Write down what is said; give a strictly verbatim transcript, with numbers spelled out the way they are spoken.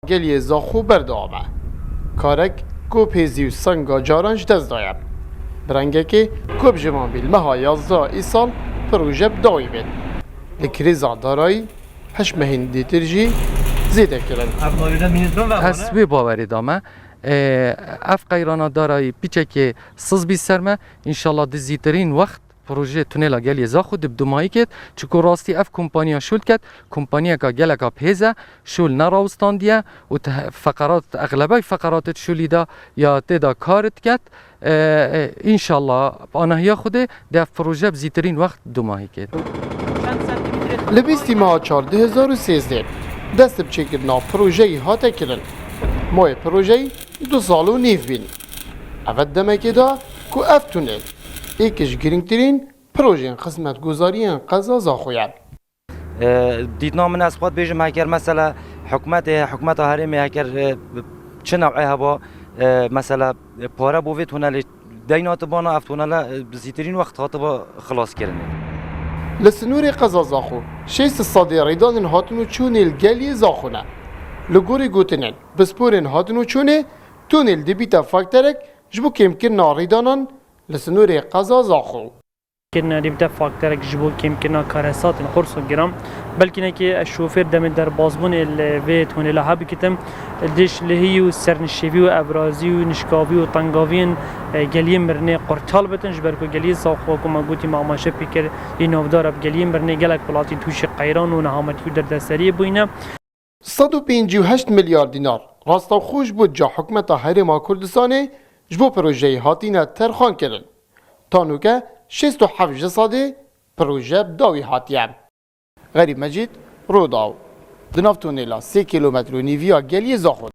Geliyê Zaxo berdewam e. Karek ku pêzî û senga caran ji dest daye. Bi rengekê ku bi jiman bî li meha yazdeh îsal proje bi dawî bêt. Li krîza darayî heşt mehên dîtir jî zêde kirin. Ez wê bawerê dame. Ev qeyrana darayî piçekê siz bî ser me. Înşallah di zîtirîn wext proje tunela Geliyê Zaxo di bi dumayî ket. Çiku rastî ev kompaniya şûl ket, kompaniyeka geleka bihêz e, şûl nerawstandiye û te-, feqerat, exlebay feqeratê şûlî de ya tê de kar diket. E, e, înşallah, anahiya Xwedê di ev proje bi zîtirîn wext dumahî ket. Li bîstî meha çar du hezar û sêzdeh dest bi çêkirina projeyî hate kirin. Mayê projeyî du sal û nîv bîn. Ev demekê da ku ev tunel êk ji girîngtirîn projeyên xizmetguzariyên qeza Zaxo ye. E, dîtina min ez xwe dibêjim, heker mesela hikûmetê, hikûmeta herêmê heker, e, çi newê heba, e, mesela, e, pare bo vê tunelê deyna tibana, ev tunele, e, bi zîtirîn wext hatiba xilaskirinê. Li sinûrê qeza Zaxo şêst sedî rêdanên hatin û çûnê li Geliyê Zaxo ne. Li gorî gotinên pisporên hatin û çûnê, tunel dibîte fakterek ji bo kêmkirina rêdanan li sinûrê qeza Zaxo. Kirina dî bide fakterek ji bo kêmkirina karesatên qurs û giran. Belkî nekê ez şofêr demê derbazbûnê li vê tunêla hebikitim, dij lihî û sernişêvî û evrazî û nişkavî û tengaviyên, e, geliyê mirinê qurtal bitin, ji ber ku geliyê Zaxo, ku me gotî, me amaje pê kir, yê navdar e bi geliyê mirinê, gelek welatî tûşî qeyran û nehametî û derdeseriyê bûyne. Sed û pêncî û heşt milyar dînar rastewxo ji budca Hikûmeta Herêma Kurdistanê ji bo projeyê hatine terxankirin. Ta nûke şêst û heft ji sedê proje bi dawî hatiye. Xerîb Mecîd, Rûdaw, di nav tunêla sê kîlometre û nîvî ya Geliyê Zaxo de.